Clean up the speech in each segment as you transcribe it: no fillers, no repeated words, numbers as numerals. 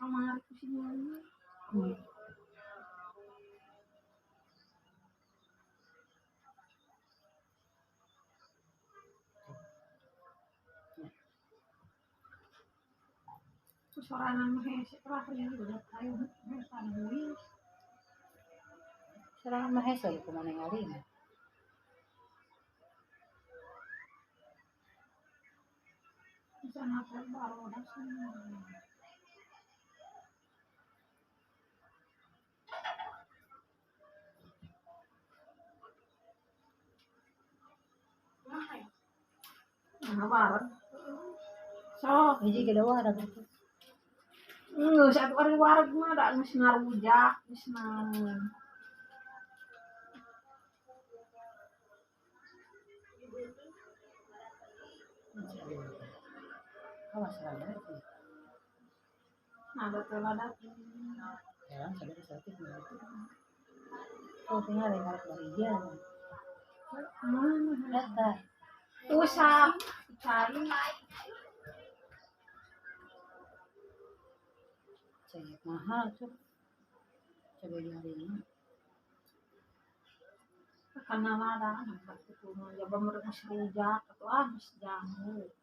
Kamari ku si Nyonya. Sorangan mah hese terakhir udah kayu hese. Sorangan mah hese kumaha ningali. Sana baru udah semua. Nah, bareng. So, hiji ge wareg itu. Geus atuh ari wareg mah da geus ngarujak, geus naon. Awas rada itu. Nah, betul ada. Ya, sadar sakit itu. Oh, tinggal yang harus bahagia. Mana? Data. Usah cari. Cek mahal tuh. Coba hari ini. Karena ada anak itu mah jaba meremes rujak atau ah geus jamu.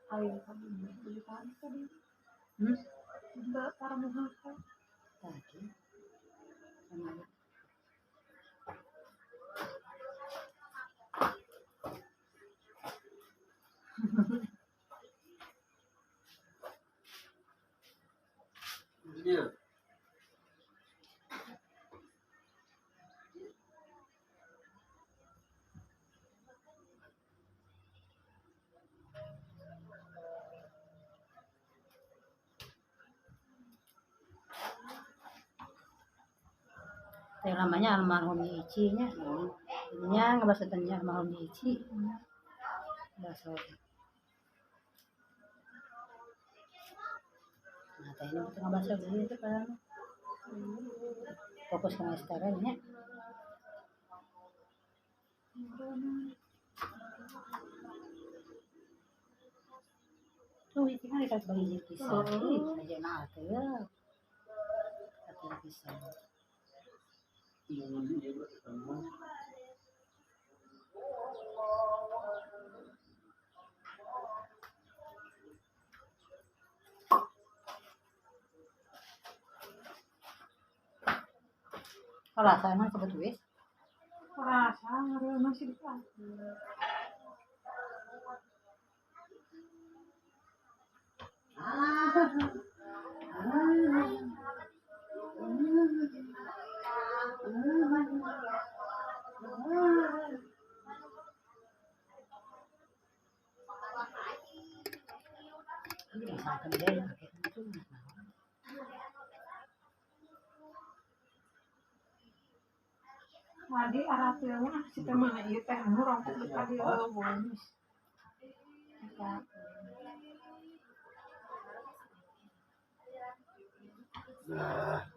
Ayo tadi beli tadi tadi. Enggak para muhaka. Tadi. Sama. Iya. Namanya almarhum Ici nya. Ininya ngebahas tentang almarhum Ici. Bahasa. Nah, teh ini kita ngebahas dulu itu kan. Fokus ke restoran nya. Tuh, itu kan kita bagi pisah. Ih, aja nah tuh. Satu pisah. Kalau rasa emang sebut wis? Rasa masih dipakai. Tadi arah mah si teh mana ieu teh anu rongkok tadi bonus. Nah.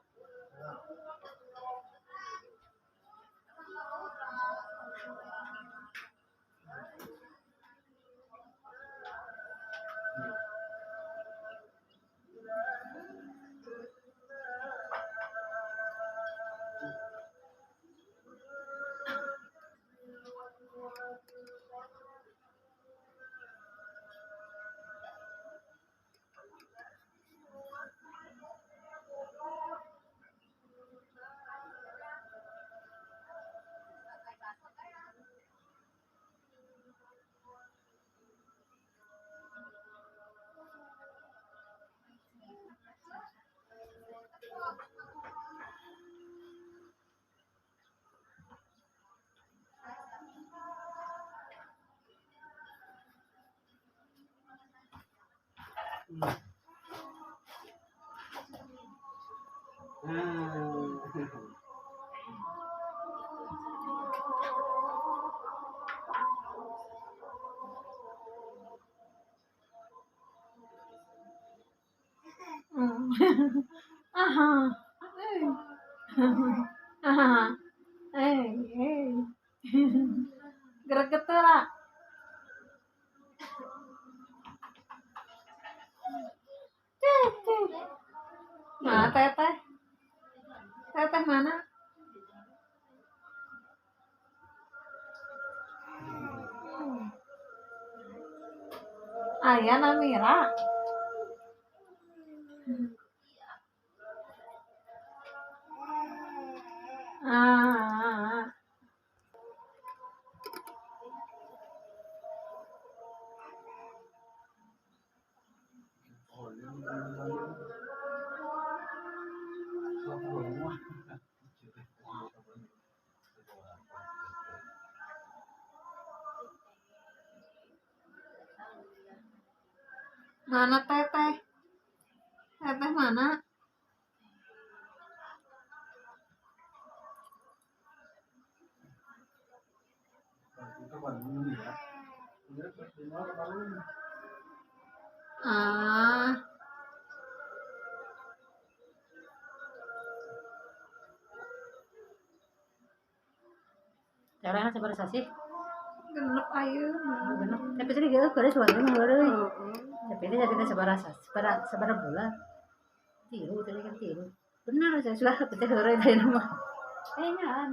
Aha. Eh, eh. Greget lah. Mana teteh? Teteh mana? Ayah Namira. Ah. Mana teteh? Teteh mana? Ah. Caranya seberapa sih? Genep ayeuna. Genep. Tapi tadi gitu kare suara mah heureuy. Tapi ini jadi sabaraha bulan. Tilu tadi kan tilu. Benar saya sudah teh heureuy tadi mah. Nya.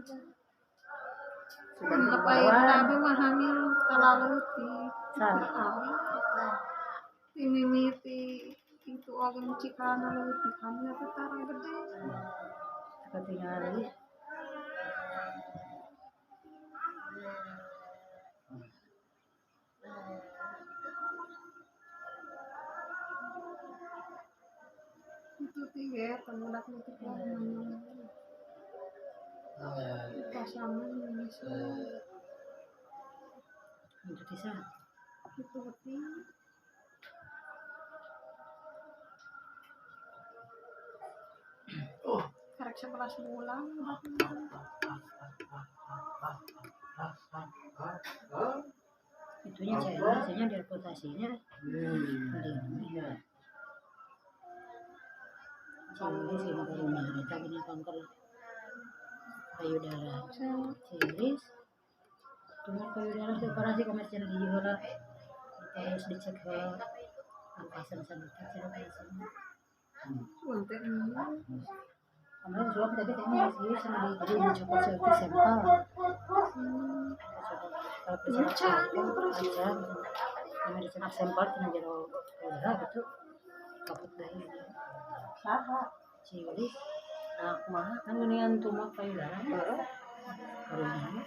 Genep ayeuna abi mah hamil talaleutik. Salah. Ti mimiti itu oge cikana leutik hamil teh tara gede. Ketinggalan lagi. Itu tiga temudak leutik mah. Pasangan bisa. Itu bisa. Itu penting. Karek 11 bulan. Itunya saya direputasinya. Iya. Cilis ini karunya, eta gini kanker payudara. Cilis, tumor payudara dioperasi komersial di heula. Terus dicek heula. Angkasan sanuti cenah kaisana. Punten. Kemarin suap tadi kayaknya masih sama di tadi dicopot saeutik sampel. Kalau dioperasi aja. Kami dicopot sampel tina jero payudara gitu. Kaput deui. Saha? Cilis. Nah, kumaha? Kan geuningan tumor payudara. Heeh. Karunya.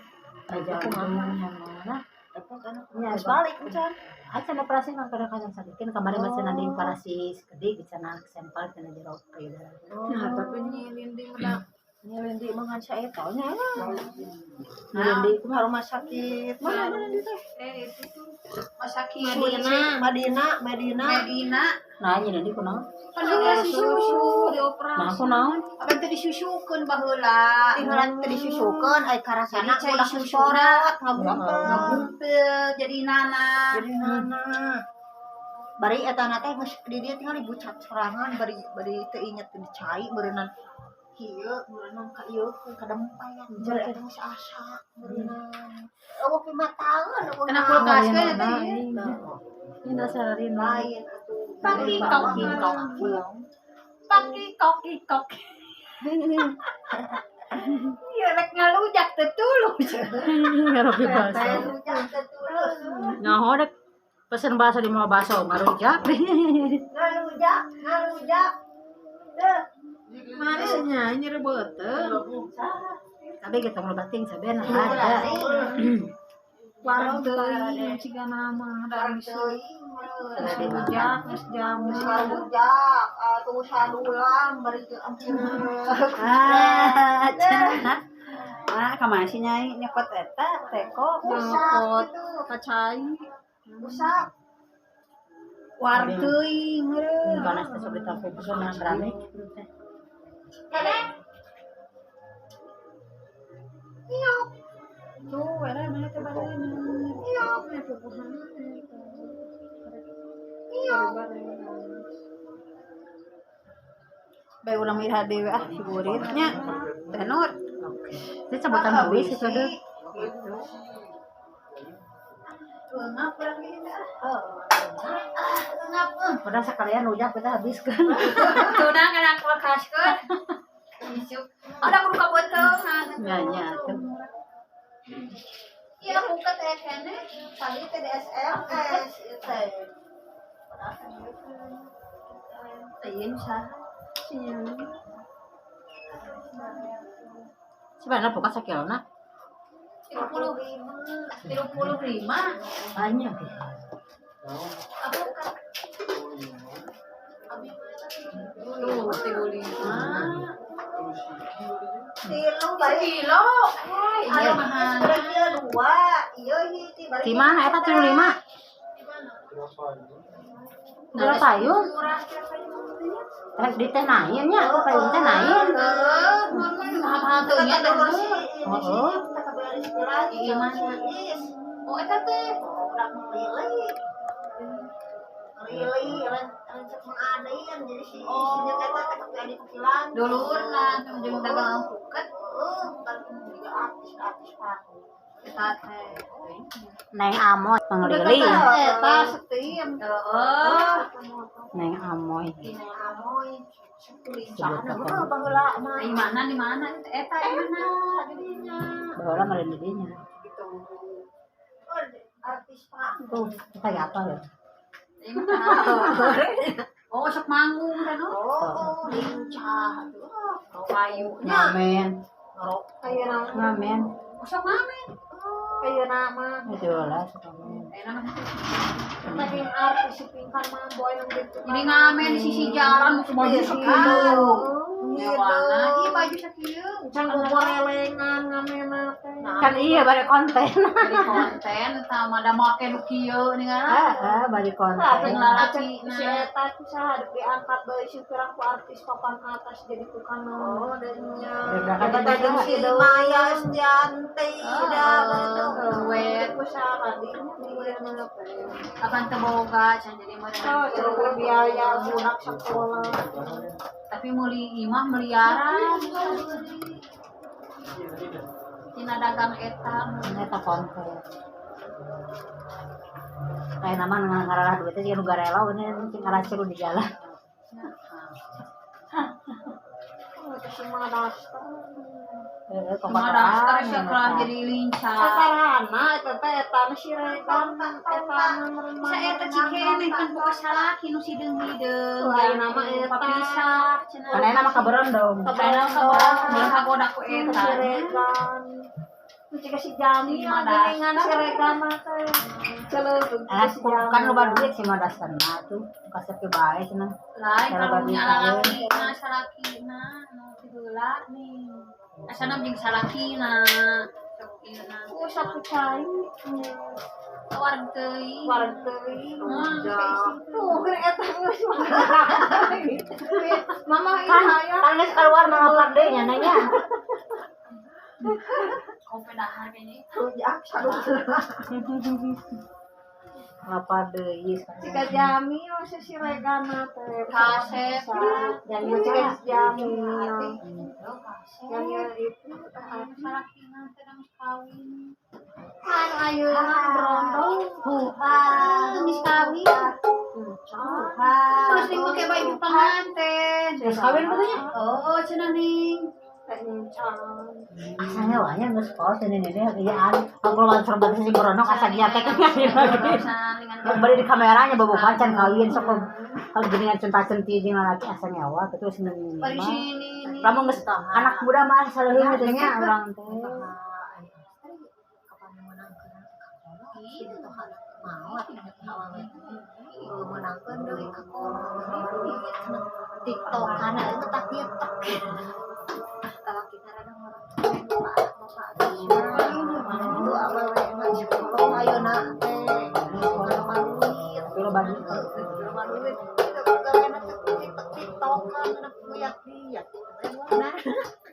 Aja Aja kumaha? yang mana? Nya balik encan. Acan operasi kan kadang-kadang sakitin kemarin masih ada operasi sekedik cenah sampel cenah jero payudara. Nah, tapi nyilindi mah Nyilindi mah ngan saeta nya. Nyilindi kumaha rumah sakit. Mana nyilindi teh? Itu tuh rumah sakit Madina, Madina, Madina. Medina. Nah, nyilindi kunaon? Kan dioperasi susu, dioperasi. Nah, kunaon? Apa teh disusukeun baheula. Tinggalan teh disusukeun ai karasana Jadi cai ulah susuna. susorot ngagumpel. Ngagumpel jadi nana. Jadi nana. Bari eta na teh geus di dieu tinggal bucat sorangan bari bari teu inget teu dicai beureunnan kieu beureunnan ka ieu kadempean jare eta geus asa beureunnan. Eueuh pimataeun eueuh. Kena kulkas we eta ieu. Ini dasar Lain atuh. Paki koki koki. Paki koki koki. Iya rek ngalujak teu tulus. Ngaropi baso. Ngalujak teu tulus. Nyaho dek pesen baso di mau baso ngarujak. Ngalujak, ngalujak. Teu. Mana sih nyanyi beuteung. Tapi kita mau bating sabena ada. Warung teuing ciga nama dari rujak geus jamu. Rujak, atuh sadulang bari teu ampun. Ah, cenah. Ah, kamana sih nyai nyokot eta teko Nyokot kacai. Usak. War teuing heureun. Panas teh sok ditampil pesen rame. Tuh, era mana teh bareuna. Iya, pupuhan. Iya. Bae urang mah iraha deui ah si buritnya. Teh Nur. Oke. Itu sebutan kuis itu deh. Gitu. Ngap urang ge ah. Ngap. Padahal sekalian rujak kita habiskan. Tunang kana kulkaskeun. Isuk. Ada kudu ka beuteung. Nya nya tuh. Iya buka teh kene. Tadi teh di SMS ieu teh. Ieu saha? Sebenarnya bukan sakilona. 35. 35. Banyak. Aku kan tuh, 35. Tilu bari. Kilo. Eh, iya mahal. Berarti dua. Ieu hiji bari. Di mana eta 75? Gula payung. Murah. Rek di teh nain nya, payung teh nain. Heeh, mahal-mahal teu nya teh. Oh. Iya mana? Oh, eta teh. Udah melili. Melili, lain cek mengadain jadi si isinya kata teh kepian kukilan. Dulurna jeung dagang puket Heeh, kan juga artis-artis panggung. eta teh. Neng Amoy penglili. Eta setim. Heeh. Neng Amoy. Neng Amoy lincahna mah baheula mah. Di mana di mana eta di mana? Jadinya Baheula mah di dinya. gitu. Oh, artis panggung. Tuh, kita apa ya? Di mana? Oh, sok manggung kan oh. Oh, lincah. Oh, kayu. Ngamen, Ngerok. Ayeuna ngamen. Sok ngamen. ayeuna mah Itu lah sok ngamen. Enak mah. pengen artis si pingkan mah boy nang gitu. Jadi ngamen di sisi jalan mau baju sakieu. Gitu. Warna ieu baju sakieu. Can boborelengan ngamena teh. Kan iya bari konten. Jadi konten sama ada make nu kieu nih kan. Heeh, bari konten. Lalaki Si eta ku saha diangkat deui si pirang ku artis papan atas jadi tukang Oh, dannya. Berangkat Kata jeung si Maya Estianti dah begitu. Duet ku saha di dieu teh. akan teboga can jadi Oh, meureun. cukup biaya budak sekolah. Tapi meuli imah miliaran. Tina dagang eta. Eta konten. Kayak nama ngarah duitnya sih nu garelo ini cing ngaracil di jalan. Oh, itu semua daftar. Heeh, Cuma daftar sih kalah jadi lincah. Satarana eta teh eta mah si rekan eta mah Sa eta cikene kan buka salaki nu sideung-hideung. Tuh, ayeuna mah eta. Papisah cenah. Kan nama kaberondong. Ayeuna kaboga kagoda ku si eta. rekan. Jika si Jami Lima geningan si rekan mah teh. Celeuh Eh, kan loba duit sih mah dasarna tuh. Kasep ke bae cenah. Lain Cara kalau bagi nya kawin. lalakina salakina nu ti heula nih. Asana jeung salakina. Sok ieu na. Oh, sapu cai. Wareg teuing. Wareg teuing. Hmm, Tuh, keur eta geus mah. Mama ieu Kan hayang. kan geus keluar mangapar deui nya nanya. Kopi dahar kayaknya. Rujak saduh. Ngapar deui. Jika Jami oh si si rekan mah teh. Kasep. Jami Jika si Jami. Jami Jami itu salakina teh geus kawin. kan ayeuna berondong. Geus kawin. Terus ning make baju pengantin. Geus kawin katanya. Oh, cenah ning. Encan. Asalnya wahnya geus kos ini ini iya kalau langsung bantu si berondong asa dia teh kan lagi. Yang beli di kameranya bobokan can kawin sok kalau geningan centah-centi jeung lalaki asa nyawa terus seneng. Bari sini nih. Lamun geus anak muda mah asa leuwih gitu nya urang teh. Kapan meunangkeun ka kolot si Toha maot awewe meunangkeun deui ka kolot duit cenah TikTokan eta tak TikTok kalau kita rada bapak itu awewe mah sekolah ayeuna teh loba duit Tapi loba duit. loba duit gaweana teh TikTok TikTokan anak liat-liat nah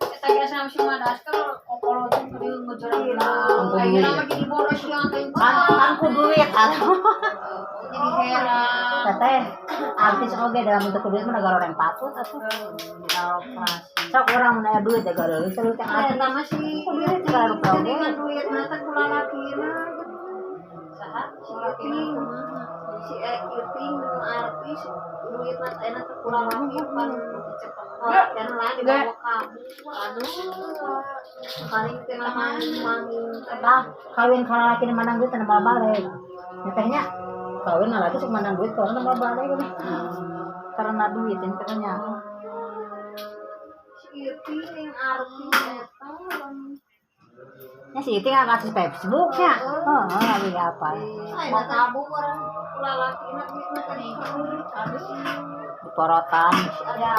Eta geus sama si Madaskar kokolotin kudu ngejoran. Ayeuna mah jadi boros yang teh. Kan kan ku duit atuh. Jadi heran. Teteh artis oge dalam bentuk duit mah goreng patut atuh. Operasi. Sok urang mun aya duit ya goreng itu teh Ah, artis. eta mah si Kok duit tinggal rupiah oge. Dengan duit mah teh kula lakina. Saha? Si Iting, si Iting nu artis duit mah teh teh kula laki pan dan lah dibawa kabur. Aduh. Paling teh manging teh. Tah, kawin ka lalaki nu mandang duit teh moal balik. Tetehnya kawin lalaki sok mandang duit karena moal balik. Karena duit ini katanya. Si Iting yang artis eta. Ya si Iting kasus Facebook nya. Oh, lagi apa? Bawa kabur kula lakina duit mah teh. Aduh. Diporotan. Ada.